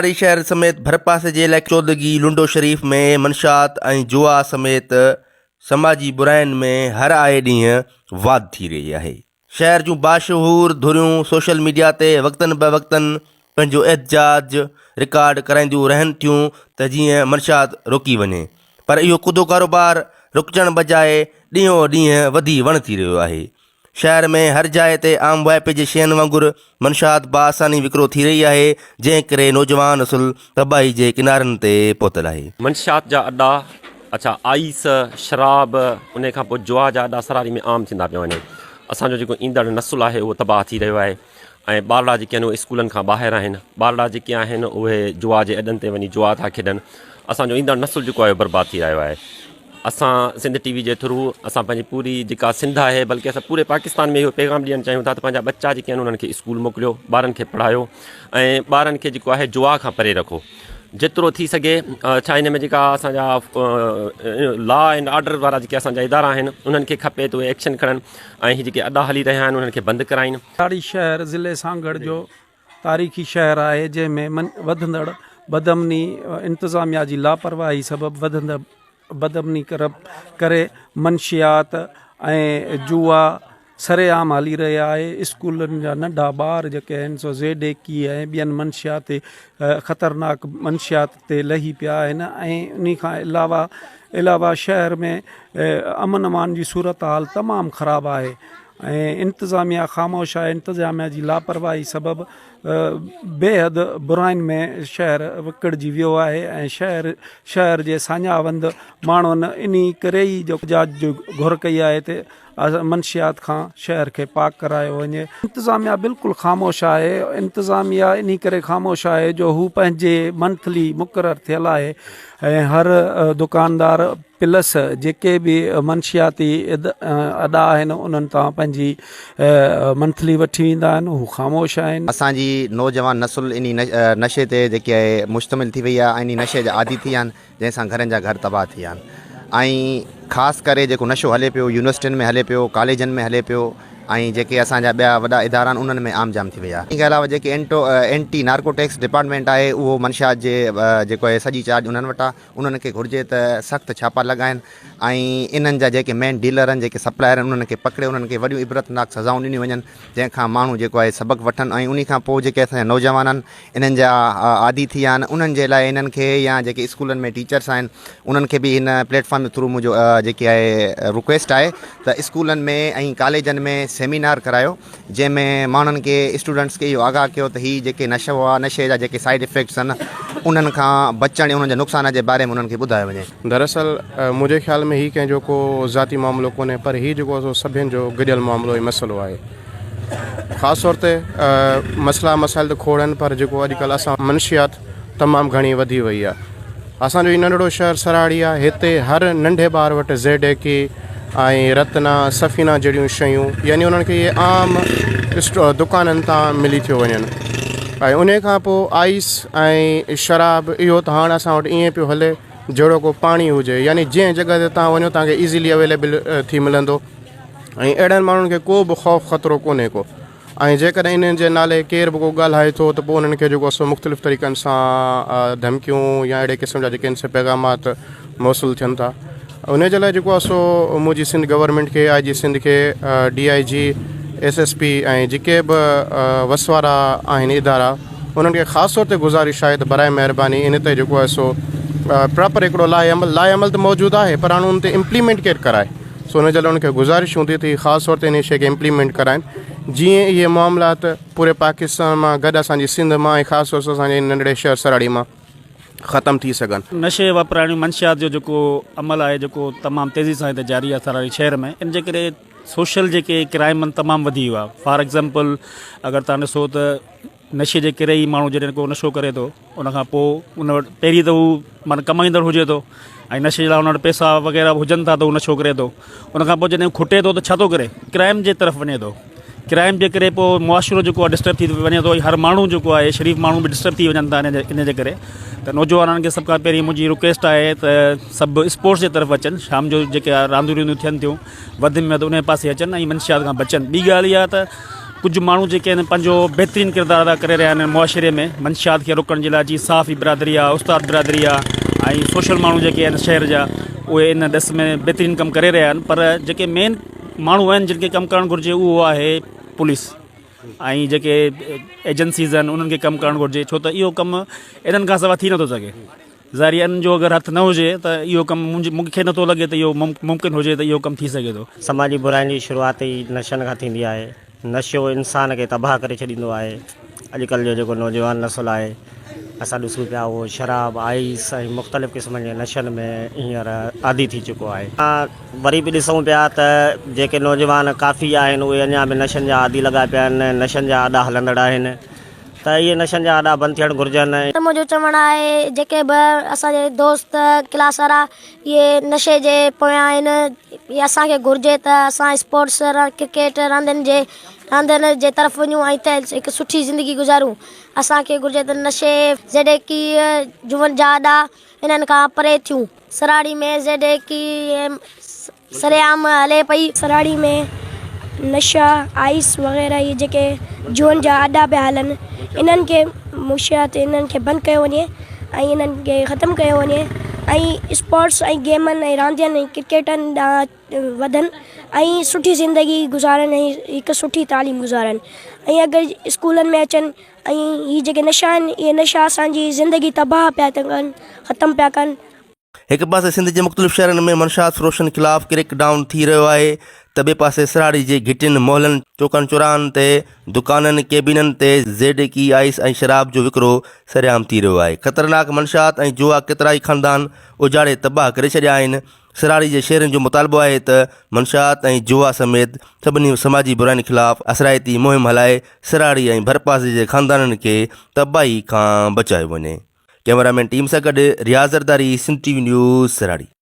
سرهاڙي شهر سميت ڀرپاسي جي علائقي چودڳي، لنڊو شريف ۾ منشيات ۽ جوا سميت سماجي براين ۾ هر آئي ڏينهن واڌ ٿي رهي آهي. شهر جون باشعور ڌريون سوشل ميڊيا تي وقتن به وقتن پنهنجو احتجاج رڪارڊ ڪرائينديون رهن ٿيون ته جيئن منشيات روڪي وڃي پر اهو ڪڌو ڪاروبار رڪجڻ بجاء ڏينهون ڏينهن وڌي وڻ ٿي رهيو آهي. شهر ۾ هر جاء تي عام واهپي جي شين وانگر منشيات باآساني وڪرو ٿي رهي آهي، جنهن ڪري نوجوان نسل تباهي جي ڪنارن تي پهتل آهي. منشيات جا اڏا، اڇا آئيس، شراب، انهي کان پوء جوا جا اڏا سراري ۾ عام ٿيندا پيا وڃن. اسان جو جيڪو ايندڙ نسل آهي اهو تباهه ٿي رهيو آهي ۽ ٻارڙا جيڪي آهن اهي اسڪولن کان ٻاهر آهن. ٻارڙا جيڪي آهن اهي جوا جي اڏن تي وڃي جوا ٿا کيڏن. اسان جو ايندڙ نسل جيڪو آهي اهو برباد ٿي رهيو آهي. اسان سنڌ ٽي وي جي ٿرو اسان پنهنجي پوري جيڪا سنڌ آهي بلڪه اسان پوري پاڪستان ۾ اهو پيغام ڏيڻ چاهيون ٿا ته پنهنجا ٻچا جيڪي آهن انهن کي اسڪول موڪليو ٻارن کي پڙهايو ۽ ٻارن کي جيڪو آهي جوا کان پري رکو جيترو ٿي سگهي ڇا هن ۾ جيڪا اسانجا لا اينڊ آرڊر وارا جيڪي اسانجا ادارا آهن انهن کي کپي ته اهي ايڪشن کڻن ۽ هي جيڪي اڏا هلي رهيا آهن انهن کي بند ڪرائين. لاڙي شهر ضلعي سانگهڙ جو تاريخي شهر آهي جنهن ۾ وڌندڙ بدامني انتظاميا جي لاپرواهي سبب وڌندڙ بدامني ڪري منشيات ۽ جوا سرعام هلي رهيا آهي اسڪولن جا ننڍا ٻار جيڪي آهن سو زيڊ اي ڪي ۽ ٻين منشيات خطرناڪ منشيات تي لهي پيا آهن ۽ انهي کان علاوه علاوه شهر ۾ امن امان جي صورتحال تمام خراب آهي ۽ انتظاميا خاموش آهي انتظاميا جي لاپرواهي سبب بيحد براين ۾ شهر وڪڙجي ويو آهي ۽ شهر شهر جي ساڃاهه وند ماڻهن انهي ڪري ئي جو جاچ جو گهر ڪئي آهي ته منشيات کان شهر کي پاڪ ڪرايو وڃي. انتظاميا بلڪل خاموش آهي انتظاميا انهي ڪري خاموش آهي جو هو پنهنجي منٿلي مقرر ٿيل آهي ۽ هر دڪاندار پلس جيڪي به منشياتي اڏا آهن انهن تان پنهنجي منٿلي وٺي ويندا آهن هو خاموش آهن. اسان جي نوجوان نسل انهي نشي تي جيڪي آهي مشتمل ٿي وئي آهي ۽ انهي نشي جا عادي ٿي ويا آهن جنهن سان گهرن جا گهر تباهه ٿي ويا آهن ۽ خاص ڪري جيڪو نشو هلي پيو يونيورسٽين ۾ هلي پيو ڪاليجن ۾ هلي پيو ۽ جيڪي اسان جا ٻيا وڏا ادارا آهن انهن ۾ عام جام ٿي وئي آهي ان کان علاوه جيڪي اينٽي نارڪوٽيڪس ڊپارٽمينٽ آهي اهو منشيات جي جيڪو آهي سڄي چارج انهن وٽ آهي انهن کي گهرجي ته سخت ڇاپا لڳائين ۽ انهن جا جيڪي مين ڊيلر آهن جيڪي سپلائر آهن انهن کي پڪڙي انهن کي وڏيون عبرتناڪ سزائون ڏنيون وڃن جنهن کان ماڻهو جيڪو آهي سبق وٺن ۽ انهي کان پوء جيڪي اسان جا نوجوان آهن انهن جا عادي ٿي ويا آهن انهن جي لاء انهن کي يا جيڪي اسڪولن ۾ ٽيچرس آهن انهن کي به هن پليٽ فارم جي ٿرو منهنجو جيڪي آهي رڪويسٽ آهي ته اسڪولن ۾ ۽ ڪاليجن ۾ سيمينار ڪرايو جنهن ۾ ماڻهن کي اسٽوڊنٽس کي اهو آگاهه ڪيو ته هي جيڪي نشو آهي نشي جا جيڪي سائيڊ افيڪٽس آهن انهن کان بچڻ ۽ انهن جي نقصان جي باري ۾ انهن کي ٻڌايو وڃي. دراصل منهنجي خيال ۾ هي ڪنهن جو ڪو ذاتي معاملو ڪونهي پر هي جيڪو آهي سو سڀين جو گڏيل معاملو ۽ مسئلو آهي. خاص طور تي مسئلا مسائل ته کوڙ آهن پر جيڪو اڄڪلهه اسان منشيات تمام گهڻي وڌي وئي آهي. اسان جو هي ننڍڙو شهر سراڙي آهي هتي هر ننڍي ٻار وٽ زيڊ اي ڪي ۽ رتنا سفينا جهڙيون شيون يعني انهن کي اهي عام دڪانن تان ملي ٿيو وڃن ۽ انهي کان پوء آئس ۽ شراب اهو ته هاڻ اسان وٽ ائين پيو هلي جهڙو ڪو پاڻي هجي يعني جنهن جڳهه تي تان وڃو تان کي ايزلي اويليبل ٿي ملندو ۽ اهڙن ماڻهن کي ڪو به خوف خطرو ڪونهي ڪو ۽ جيڪڏهن انهن جي نالي ڪير به ڪو ڳالهائي ٿو ته پوء انهن کي جيڪو سو مختلف طريقن سان ڌمڪيون يا اهڙي قسم جا جيڪي ان سي پيغامات موصول ٿين ٿا ان جي لاء جيڪو آهي سو منهنجي سنڌ گورنمينٽ کي آء جي سنڌ کي D I G S S P ۽ جيڪي به وس وارا آهن ادارا انهن کي خاص طور تي گذارش آهي ته برائي مهرباني ان تي جيڪو آهي سو پراپر هڪڙو لاء عمل لاء عمل ته موجود آهي پر هاڻي ان تي امپليمينٽ ڪير ڪرائي سو ان جي لاء انهن کي گذارش هوندي ته هي خاص طور تي انهي شيء کي امپليمينٽ ڪرائن جيئن اهي معاملات پوري پاڪستان مان گڏ اسان جي سنڌ مان ۽ خاص طور سان اسان جي ننڍڙي شهر سراڙي مان ختم ٿي سگهن. نشي واپرائڻ منشيات جو جيڪو عمل آهي جيڪو تمام تيزي سان هتي جاري آهي سراڙي شهر ۾ ان جي ڪري سوشل جيڪي ڪرائم آهن تمام وڌي ويو آهي فار ايگزامپل اگر تان ڏسو ته نشي جي ڪري ئي ماڻهو جڏهن ڪو نشو ڪري ٿو ان کان پوء ان وٽ پهرين ته هو معنيٰ ڪمائيندڙ هجي ٿو ۽ نشي جي لاء ان وٽ پئسا وغيره به هجن ٿا ته هو نشو ڪري ٿو ان کان پوء جڏهن کٽي ٿو ته ڇا ٿو ڪري ڪرائم جي طرف وڃي ٿو ڪرائم جي ڪري پوء معاشرو جيڪو آهي ڊسٽرب ٿي وڃي ٿو هر ماڻهو جيڪو آهي شريف ماڻهو به ڊسٽرب ٿي وڃن ٿا ان جي ڪري ته نوجوانن کي سڀ کان پهرين منهنجي رڪويسٽ آهي ته سڀ اسپورٽس جي طرف اچن شام جو جيڪي رانديون رونديون ٿين ٿيون وڌ ۾ وڌ ان پاسي اچن ۽ منشيات کان بچن ٻي ڳالهه اها ته ڪجهه ماڻهو جيڪي آهن پنهنجو بهترين ڪردار ادا ڪري رهيا آهن معاشري ۾ منشيات کي روڪڻ جي لاء جيئن صحافي برادري آهي استاد برادري آهي ۽ سوشل ماڻهو جيڪي آهن شهر جا اهي ان ڏس ۾ بهترين ڪم ڪري رهيا آهن پر جيڪي مين ماڻهو آهن جن کي ڪم ڪرڻ گهرجي اهو آهي پوليس ۽ جيڪي ايجنسيز آهن انهن کي ڪم ڪرڻ گهرجي ڇو ته اهو ڪم انهن کان سواء ٿي نٿو سگهي ظاهري ان جو اگر هٿ نه هجي ته اهو ڪم مون کي نٿو لڳي ته اهو ممڪن هجي ته اهو ڪم ٿي سگهي ٿو. سماجي براين جي شروعات ئي نشن کان ٿيندي آهي. نشو انسان کي تباهه ڪري ڇڏيندو آهي. اڄڪلهه جو جيڪو نوجوان نسل آهي اسان ڏسون پيا اهو شراب، آئيس ۽ مختلف قسمن جي نشن ۾ هينئر عادي ٿي چڪو آهي. وري به ڏسون پيا ته جيڪي نوجوان ڪافي آهن اهي اڃا به نشن جا عادي لڳا پيا آهن، نشن جا اڏا هلندڙ آهن. ته اهي نشن جا اڏا بند ٿيڻ گهرجن ۽. ته منهنجو چوڻ آهي جيڪي به اسان جي دوست ڪلاس وارا اهي نشي جي پويان آهن اهي اسان کي گهرجي ته اسان اسپورٽس ڪرڪيٽ راندين جي راندين جي طرف وڃون ۽ ته هڪ سٺي زندگي گذاريون اسان کي گهرجي ته نشي جهڙي ڪي جون جا اڏا انهن کان پري ٿيون سراڙي ۾ جهڙي ڪي سرعام هلي پئي. سراڙي ۾ نشا، آئيس وغيره اهي جيڪي جوئن جا اڏا پيا هلن انهن کي منشيات انهن کي بند ڪيو وڃي ۽ انهن کي ختم ڪيو وڃي ۽ اسپورٽس ۽ گيمن ۽ راندين ۽ ڪرڪيٽن ڏانهن وڌن ۽ سٺي زندگي گذارن ۽ هڪ سٺي تعليم گذارن ۽ اگر اسڪولن ۾ اچن ۽ هي جيڪي نشا آهن اهي نشا اسان جي زندگي تباهه پيا ڪن ختم پيا ڪن. هڪ پاسي سنڌ جي مختلف شهرن ۾ منشيات فروشن خلاف ڪريڪ ڊائون ٿي رهيو آهي ته ٻئي پاسي سراڙي جي گهٽين، محلن، چوڪن چوراهن تي دڪانن، ڪيبينن تي زيڊ ڪي آئيس ۽ شراب جو وڪرو سرعام ٿي رهيو آهي. خطرناڪ منشيات ۽ جوا ڪيترائي خاندان اجاڙي تباهه ڪري ڇڏيا آهن. سراڙي جي شهرين جو مطالبو آهي ته منشيات ۽ جوا سميت سڀني سماجي براين خلاف اثرائتي مهم هلائي سراڙي ۽ ڀرپاسي جي خاندانن کي تباهي کان بچايو وڃي. ڪئميرا مين ٽيم سان گڏ Riaz Zardari, Sindh T V news, Sarhari.